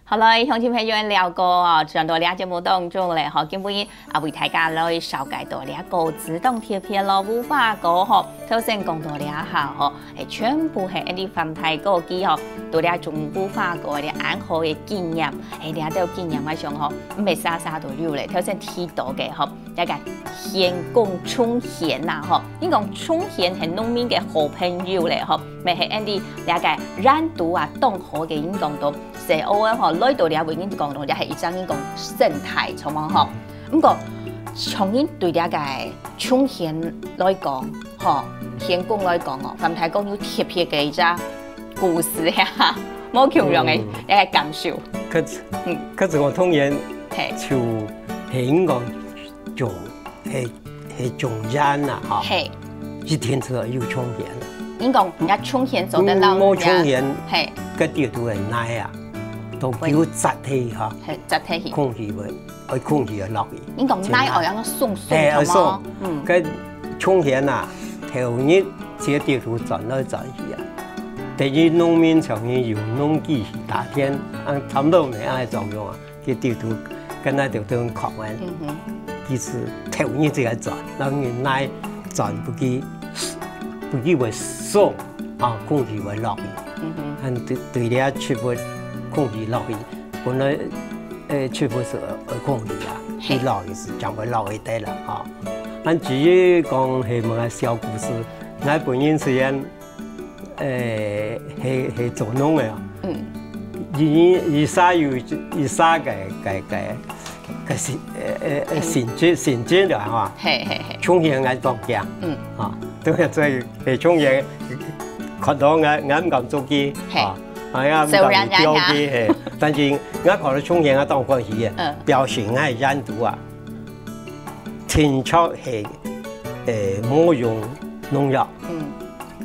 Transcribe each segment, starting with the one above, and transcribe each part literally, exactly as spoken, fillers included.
好了，鄉親朋友，了解哦，轉到這節目當中咧，吼，今晡日啊，為大家來紹介到這个高知當特別个無花果吼，頭先講到這下吼，誒，全部係𫣆俚番台歌基吼，到這種無花果个恁好个經驗，誒，這兜經驗𠊎想吼，毋係儕儕都有咧，頭先提到个吼，這个賢公種賢吶吼，你講種賢係農民个好朋友咧吼，乜係𫣆俚這个園肚啊，當好个，你講到 細阿仔吼，來到這位，人講到這係一隻人講生態，著無吼？毋過，像人對這个種賢來講，吼，賢公來講哦，番台講有特別个一隻故事呀，無共樣个嗯。一个感受。可是，嗯。可是𠊎童年嘿。就係應該種，係，係種菸啊，吼。嘿。一定係有種賢。你講，人家種賢做得摎嗯，無種賢，嘿。該地都會耐啊，都會。有窒氣哈。嘿，窒氣。空氣會，愛空氣會落去。你講耐愛安到鬆鬆，嘿，愛鬆。著無？嗯。該種賢啊，頭日這地都轉來轉去啊。第一，農民像人有農機去打田，啊，差不多乜愛作用啊。 佢地圖跟那條都很狂啊。嗯哼。其實頭日自家轉，然後你耐轉不去，不去會鬆，啊，空氣會落去。嗯哼。嗯，對，對這植物空氣落去，本來，呃，植物係愛空氣啊，嘿。佢落去係將會落去得啦，啊。但至於講係麼个小故事，𠊎本人雖然 誒，係，係做農个哦。嗯。佢，佢，佢儕有，佢儕个，个，个，个性，誒，誒，誒，嗯。性質，性質个吼。嘿，嘿，嘿。種賢𠊎當驚。嗯。啊，對，所以，誒，種賢看到𠊎，𠊎毋敢捉佢，嘿。啊，哎呀，毋敢去釣佢，小人呀。嘿。但是𠊎看到種賢𠊎當歡喜个，嗯。表示𠊎係園肚啊。 定著係，誒，無用農藥，嗯。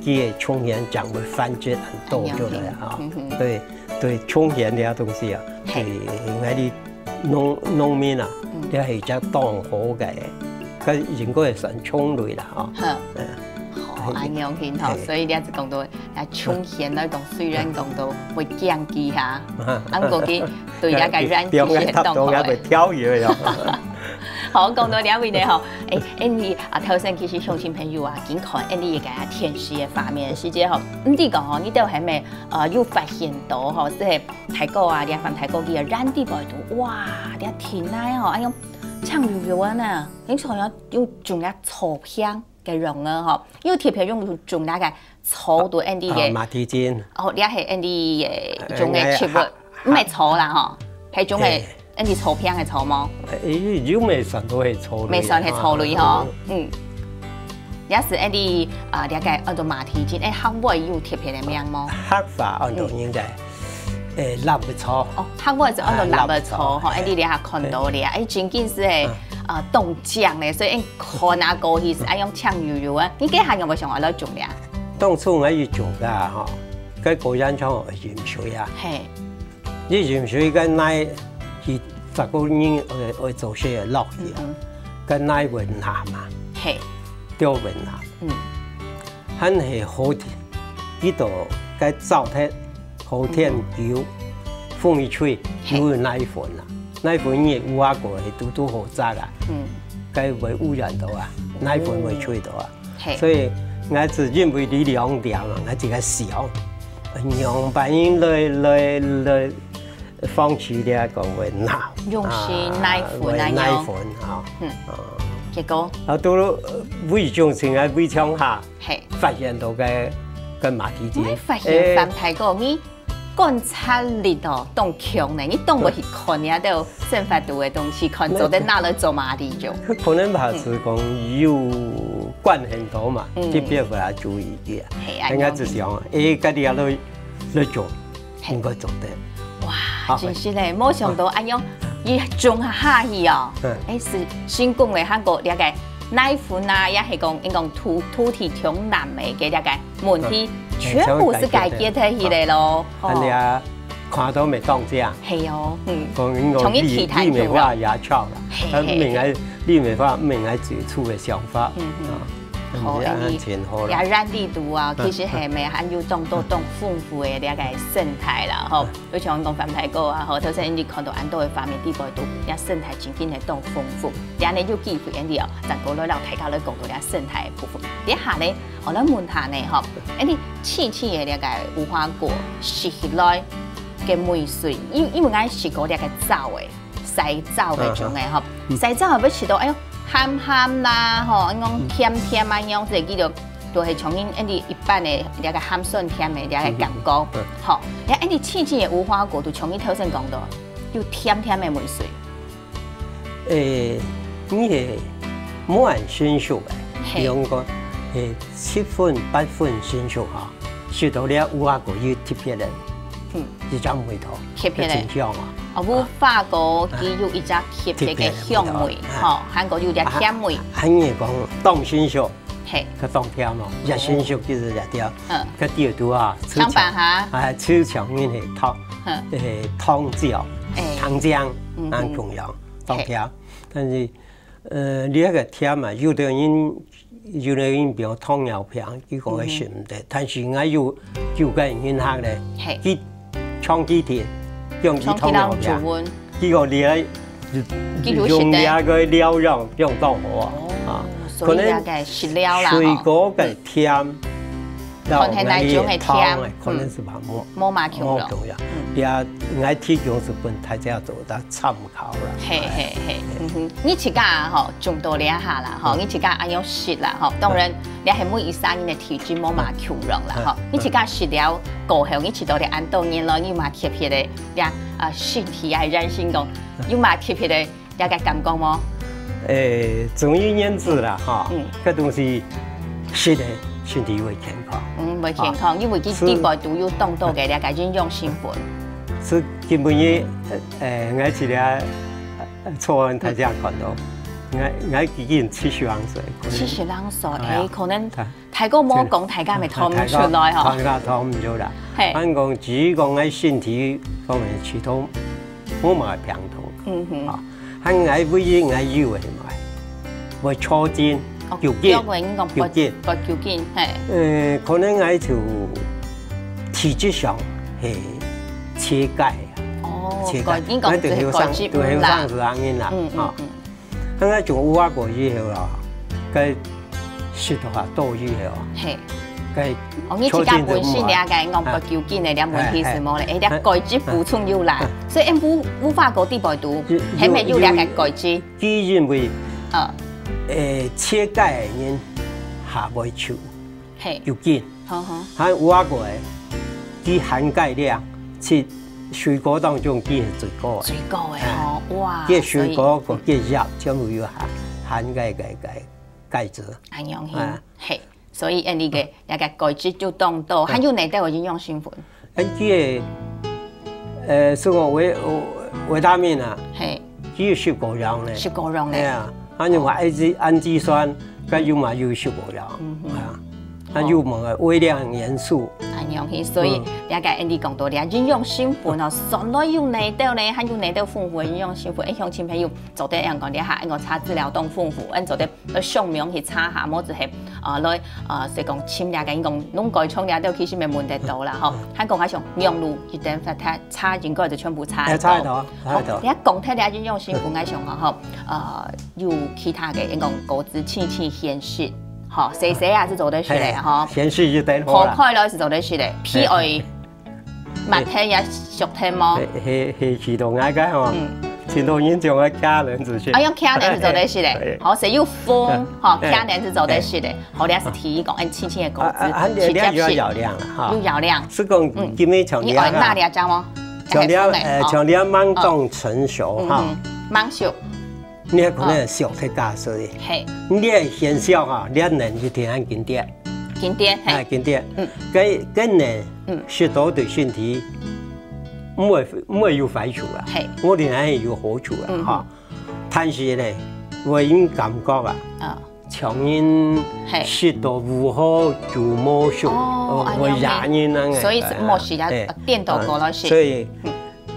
佢个種賢正會繁殖很多出來啊。嗯哼。對，對，種賢這東西啊，嘿。對，𠊎俚農，農民啊，嗯。這係一隻當好个，該應該算種類啦，吼。好。嗯。好，恁樣形吼，嘿。所以你也係講到 啊，種賢來講，雖然講到會驚佢哈，啊，毋過佢對這个園區係當好个。會跳躍哦。好，講到這位呢吼，誒，𫣆俚啊，頭先其實鄉親朋友啊，緊看𫣆俚个電視个畫面，時節吼，毋知講吼，你兜係無，呃，有發現到吼，係大哥啊，這番大哥佢个園地背肚，哇，這田內吼，哎喲，青油油啊呢，你看有，有種這草坪个樣啊吼，又特別用種那个 草都𫣆俚个。啊，馬蹄精。哦，這係𫣆俚个一種个植物，呃，毋係草啦吼，係種个嘿。𫣆俚草坪个草無？誒，又毋係算到係草類啊。毋係算係草類吼，嗯。也係𫣆俚，啊，這个安到馬蹄精，誒，客話有特別个名無？客話安到應該，誒，蠟筆草。哦，客話係安到蠟筆草吼，啊，蠟筆草，𫣆俚這下看到咧，誒，真緊係，嗯。啊，當靚咧，所以 看啊，過去係愛用青油油啊，你該下有無想愛來種咧？當初𠊎有種个吼，該果園場愛飲水啊。嘿。你飲水該泥，佢十個人愛，愛做事落去啊，嗯嗯。該泥會爛嘛，嘿。就會爛。嗯。還係好天，佢都該燥忒，好天久，嗯。風一吹，嘿。就會泥粉啊。泥粉你烏鴉過係堵堵好摘啊。嗯。該會污染到啊，泥粉會吹到啊。 嘿。所以𠊎就因為這兩點啊，𠊎自家想，仰般樣來，來，來防止這个會爛，用是泥粉啊，泥粉啊。嗯。啊。結果？啊，都，呃，圍牆，像𠊎圍牆下，嘿。發現到个，个馬蹄精。𠊎發現，誒，番大哥，你 觀察力哦，當強呢，你當會去看人家都生活肚个東西，看做得拿來做麼个用。可能吧，嗯。係講有關係到嘛，嗯。特別會注意个。係啊，人家就想，誒，該地下來，來種，嘿。應該做得。哇，好。真係咧，無想到恁樣，一種下去哦，嗯。誒，係成功个，還過了解泥粉啊，也係講，應該講土，土地中南个，个了解 問題，嗯。全部係解決忒去个咯。嗯，吼。恁樣啊，看到乜當靚。係哦，嗯。講，講從一起談起來。綠，綠美化野草啦，嘿，嘿，嘿。啊，毋係，綠美化，毋係自己个想法，嗯，嗯。啊。好，恁樣真好啦。也原地圖啊，其實係乜還有當多當豐富个這个生態啦，吼。就像講番台哥啊，吼，頭先你看到恁多个畫面，底背肚，這生態真經係當豐富。這呢有機會，恁樣哦，再過來摎大家來講到這生態个部分。這下呢，我來問下呢，吼，恁樣青青个這个無花果食起來个味緒，因因為𠊎食過這个燥个， 曬燥个種个吼，嗯。曬燥个會食到，哎喲，鹹鹹啦，吼，恁講甜甜啊，恁樣子，記得就係像恁樣一般个這个鹹酸甜个這个感覺，嗯。吼。啊恁樣青青个無花果，就像你頭先講到，有甜甜个味緒。誒，你係無恁成熟个，嘿。比方講，誒，七分、八分成熟吼，食到這無花果有特別个，嗯。一種味道。 特別个。真香啊。哦，無花果佢有一隻特別个香味，特別个味道，吼，還過有點甜味。啊，還有講當成熟，嘿。佢當甜哦，也成熟就是也甜。嗯。佢底肚啊，像粄蝦。啊，就像恁个糖，嗯。誒，糖漿，哎。糖漿，嗯哼。恁共樣，當甜。嘿。但是，呃，你那個甜啊，有的人 有个人比如糖尿病，佢講佢食毋得，嗯哼。但是𠊎有有个人客咧，嘿。佢長期食，用佢糖尿病，長期摎佢注文。佢講你愛佢就食得。用這个療養，用到好啊，哦，啊，所以可能大概食療啦，吼。水果个甜，嗯。然後看起來就會甜，糖个，可能係無，嗯。無嘛共樣。無共樣。嗯。也，𠊎提供係分大家做得參 考啦。嘿，嘿，嘿，嗯哼，你自家啊，吼，種到這下啦，吼，嗯。你自家恁樣食啦，吼，當然，嗯。這係每一儕人个體質無嘛共樣啦，嗯。吼。你自家食了過後，你食到這恁多年來，你有嘛特別个，這，啊，身體啊，人生講，有嘛特別个，這个感覺無？誒，總而言之啦，吼，嗯。這東西食个身體會健康。嗯，會健康，啊，因為佢底背肚有當多个這个營養成分。係今晡日，呃，𠊎一个 呃，坐穩大家看到，𠊎，𠊎已經七十零歲，可能，七十零歲，哎呀，哎，可能大，大家無講，大家乜聽毋出來吼。大家，大家聽毋出啦。嘿。反正講，只係講𠊎身體方面其他無麼个病痛。嗯哼。啊，還𠊎唯一𠊎有个嘛，會抽筋，哦，腳筋，腳筋，腳筋。腳筋，嘿。呃，可能𠊎就體質上係缺鈣啊。哦，缺鈣。鈣，應該就係鈣質不足啦。𠊎對後生，對後生時候人啦，嗯，嗯，啊。嗯。 啊𠊎種無花果以後啊，該食到較多以後啊，嘿。該哦，你自家本身了解，講，哎。不究竟个了問題係無咧？哎，哎。哎，了鈣質補充有啦，哎。所以，哎，無，無花果底背肚，有，係毋係有了解鈣質？有，有，佢因為，呃。誒，缺鈣个人較會瘦。 嘿。有筋。好好。還有無花果个，佢含鈣量，係水果當中佢係最高个。最高个吼，哎。哇，佢个水果，所以，佢个葉全部有含，含鈣，鈣，鈣，鈣質。恁樣形，哎。嘿，所以恁樣个，該个鈣質就當多，哎。還有哪兜个營養成分？ 哎，佢个，呃，係講維，維他命啊，嘿。佢有十過樣呢。十過樣呢。哎呀，啊，你話哦。氨基，氨基酸，該有嘛有十過樣，嗯哼。啊，還有麼个微量元素。哦。恁樣去，所以，嗯。了解Andy講到了，營養成分哦，選來有哪兜呢，還有哪兜豐富个營養成分，哎，鄉親朋友，做得恁樣講，這下，恁樣查資料當豐富，恁做得 來上網去查下，無就係，啊，來，啊，所以講，尋了解，講，攏該種了，都其實無問題到啦，吼。嗯。還講較像網路，一旦發達，查應該就全部查得到。哎，查得到，查得到。好，你看講忒了營養成分，𠊎想講，吼，呃，有其他个，應該講果子青青鮮食，吼，洗洗啊係做得食个，嘿，吼。鮮食就等好啦。好快樂係做得食个，P O。嘿。 抹忒也熟忒無？係，係，係，其中𠊎个吼，嗯。盡多人將𠊎徛等就食。啊，用徛等就做得食个。係。好，所以有風，嗯。吼，係。徛等就做得食个。係。好，這係第一個，恁青青个果子，啊，啊，啊，你，你愛有要量啦，哈。有要量。係講，嗯。今日像這下，你愛拿這隻無？像這，還係風的，呃，吼。像這吂當成熟，哈。嗯，嗯，吂熟。 你可能係熟忒加水。嘿。你个現象啊，你个人一定愛緊跌。緊跌，嘿。哎，緊跌。嗯。該，該呢，嗯。食到對身體，毋會，毋會有壞處啊。嘿。我認為有好處啊，嗯。哈。但是呢，會有感覺啊，啊。像人嘿。食到無好就無熟，哦，會，會惹人啊，恁樣。所以莫食啊，哎。顛倒過來食。啊，所以，嗯。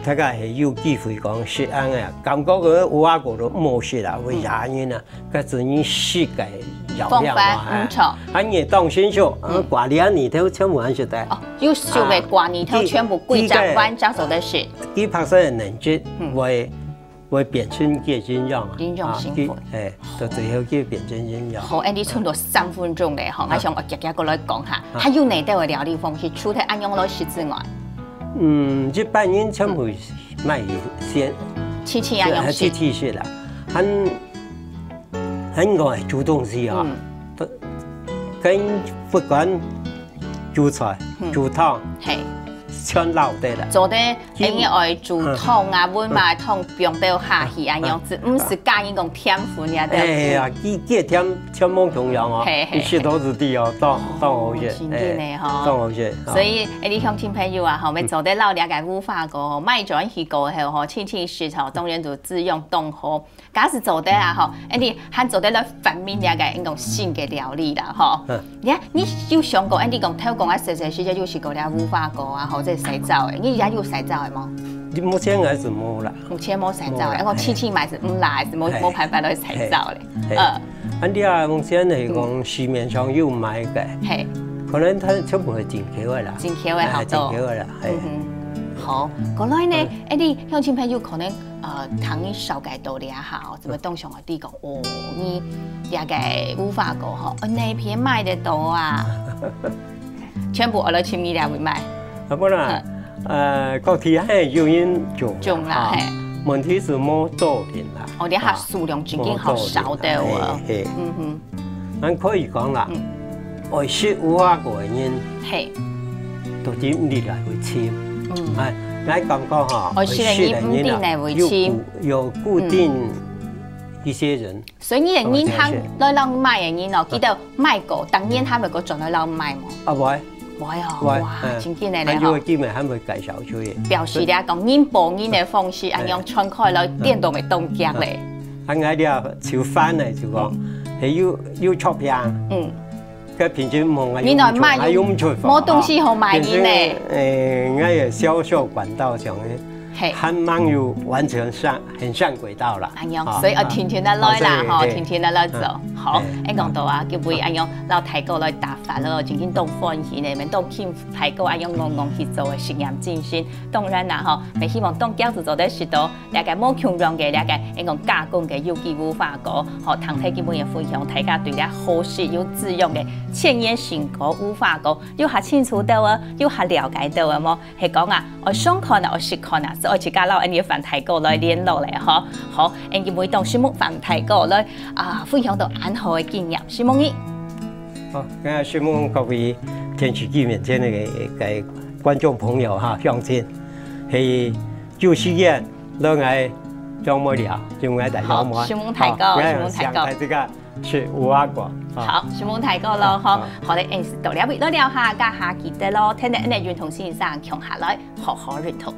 大家係有機會講食恁樣啊，感覺个無花果都無食啦，會惹人啊，嗯。該係你食个咬了嘛，放飯，哎，嗯，著。啊，你當成熟，啊，嗯。過年裡頭全部恁食个。哦，有熟个過年頭全部歸隻碗正做得食。佢个，佢白色个能質，嗯。會，會變成佢个營養啊。營養成分。啊，佢，哎，到最後佢變成營養。好，恁樣賰到三分鐘咧，吼，啊。𠊎想愛遽遽過來講下，啊。還有哪兜个料理方式，除忒恁樣來食之外？嗯，一般人全部買鮮，鮮鮮恁樣食。鮮，鮮，鮮食啦。還 還講煮東西啊，嗯。都，跟不管煮菜、嗯。煮湯，嘿。全撈得了。做得，其實，恁樣愛煮湯啊，嗯。溫嘛湯放到下去，嗯。恁樣子，嗯。毋使加人講添粉呀，對不對？哎呀，佢，佢添，添無共樣哦，嘿，嘿，你食到自己哦，當，當好食，哦，真的呢，哎，吼。當好食，哦。所以，哎，你鄉親朋友啊，吼，嗯。愛做得撈這個無花果吼，買轉去過後吼，清清洗吼，當然就滋養當好。 假使做得啊，吼，恁樣還做得來發明這個，應該新个料理啦，吼。嗯。你看，你有想過，恁樣講，頭講啊，細細時節有食過這無花果啊，吼，這洗澡个，你而家有洗澡个無？你目前還係無啦。目前無洗澡个，無啦，因為天氣嘛係毋熱，係無，嘿。無辦法來洗澡咧。嘿。嘿。嗯。啊，你啊，目前係講市面上有賣个，嘿。可能佢全部係進口个啦。進口个好多。哎，進口个啦，嘿。嗯哼。好，過來呢，嗯。哎，你鄉親朋友可能 呃，聽你紹介到這下哦，怎麼當想到講，哦，你這個無花果吼，哦，哪片買得到啊？全部愛來尋你這位買。啊，不然，嗯。呃，各地還有人種啦，種啦，哈。嘿。問題係無多人啦。哦，這下數量真經好少个哦。啊，無多人啦，嘿，嘿。嗯哼。 恁可以講啦，嗯。愛食無花果个人，嘿。都知毋知來為尋。嗯。哎，𠊎感覺吼，愛食个人毋知來為尋。愛食个人啊，有固，有固定，嗯。一些人。所以你个人行來摎你買个人哦，嗯。記得買過，當年還會過轉來摎你買無？啊，會。會哦，會，哇，嗯。真緊个咧吼。還有个機會還會介紹出去。表示來講，人報人个方式，哎。恁樣傳開來，嗯。店都會當遽咧。嗯。 啊，𠊎這就煩呢，就講，嗯。係有，有出片，嗯。該平常無，𠊎又毋出，你來買又，𠊎又毋出貨，無東西好賣人呢。啊，平常，誒，𠊎个銷售管道上呢，嘿。還吂有完全上，很上軌道啦。恁樣，啊，所以要天天个來啦，啊，吼，所以，嘿。天天个來做。嗯。好，嘿。恁講到啊，今晡日恁樣摎大哥來打發咯，真經當歡喜呢，免當慶大哥恁樣戇戇去做个實驗精神。當然啦，吼，也希望當遽就做得食到 這個無共樣个這個，應該講加工个有機無花果，吼，聽大哥今晡日个分享，大家對這好食又滋養个千年新果無花果，有較清楚到啊，有較了解到啊無？係講啊，愛想看啊，愛食看啊，所以自家摎𠊎等个范大哥來聯絡咧，吼。好，𠊎等今晡日當承蒙范大哥來啊，分享到恁好个經驗，承蒙你。好，該承蒙各位電視機面前个，个觀眾朋友哈，鄉親，係 有時間，來𠊎張妹尞，就𠊎大張妹。好，承蒙大哥，好，承蒙大哥。𠊎想大家食無花果，啊。好，承蒙大哥咯，吼。好，好。好咧，恁到這位，來尞下，該下記得咯，天天恁樣運動先生，共下來，好好運動。